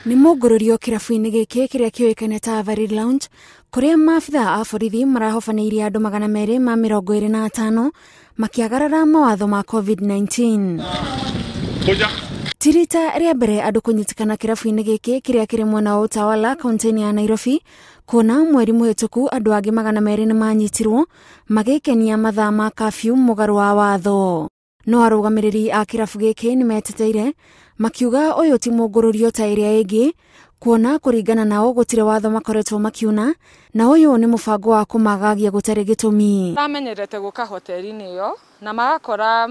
Nĩ mũngũrũrio kĩrabu-inĩ gĩkĩ kĩrĩa kĩũĩkaine ta Avari Lounge, kũrĩa maabitha a borithi marahobanĩirie andũ 225 makĩagarara mawatho ma COVID-19. Ti rita rĩa mbere andũ kũnyitĩkana kĩrabu-inĩ gĩkĩ kĩrĩa kĩrĩ mwena wa Utawala kaunti-inĩ ya Nairobi, kuona mweri mũhĩtũku andũ angĩ 200 nĩ manyitirwo magĩkenia mathaa ma curfew mũgarũ wa watho. No arũgamĩrĩri a kĩrabu gĩkĩ nĩ meteteire makiuga ũyũ ti mũngũrũrio ta ĩrĩa ĩngĩ, kuona kũringana nao gũtirĩ watho makoretwo makiuna, na ũyũ nĩ mũbango wa kũmagagia gũtarĩ gĩtũmi. Mamenyerete gũka hoteli-inĩ ĩyo na magakora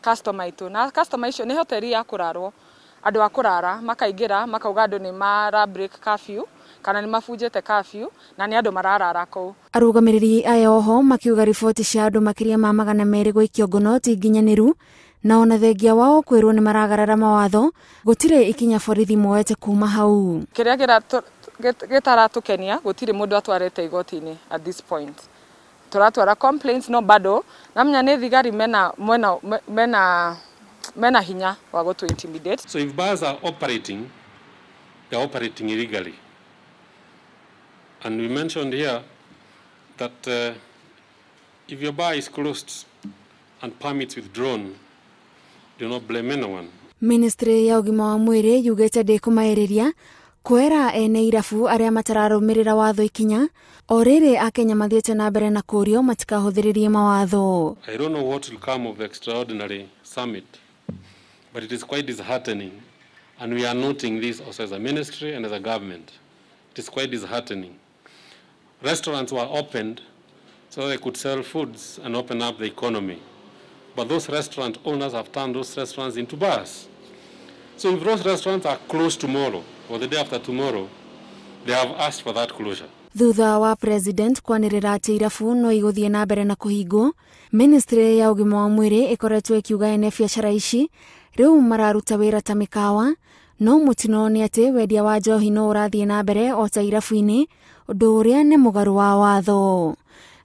customer itũ, na customer icio nĩ hoteli ya kũrarwo, andũ a kũrara makaingĩra makauga andũ nĩ mara break curfew kana nĩ mabunjĩte curfew na nĩ andũ mararara kũu. Arũgamĩrĩri aya oho makiuga riboti cia andũ makĩria ma 200 gũikio ngono ti nginyanĩru, na ona thengia wao kwĩrwo nĩ maragarara mawatho gũtirĩ ikinya borithi moete kuma hau. Kĩrĩa gĩtaratũkenia gũtirĩ mũndũ atwarĩte igoti-inĩ at this point. Tũratwara complaints no bado namenya nĩ thigari mena hinya wa gũtũ intimidate. So if bars are operating, they are operating illegally. And we mentioned here that if your bar is closed and permits withdrawn, do not blame anyone. Ministry ya ũgima wa mwĩrĩ yugĩte ndĩkũmaĩrĩria kwera ene irabu arĩa matararũmĩrĩra watho ikinya, o rĩrĩ akenya mathiĩte na mbere na kũũrio matikahũthĩrĩrie mawatho. I don't know what will come of the extraordinary summit, but it is quite disheartening, and we are noting this also as a ministry and as a government. It is quite disheartening. Restaurants were opened so they could sell foods and open up the economy. But those restaurant owners have turned those restaurants into bars. So if those restaurants are closed tomorrow or the day after tomorrow, they have asked for that closure. Thutha wa president kwanĩrĩra atĩ irabu no igũthiĩ na mbere na kũhingwo, ministry ya ũgima wa mwĩrĩ ĩkoretwo ĩkiuga ene biacara ici rĩu mararuta wĩra ta mĩkawa, no mũtino nĩ atĩ wendia wa njohi no ũrathiĩ na mbere o ta irabu-inĩ, ũndũ ũrĩa nĩ mũgarũ wa watho.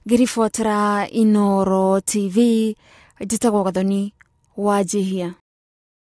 Ngĩribotera Inooro TV, njĩtagwo Gathoni wa Njihia.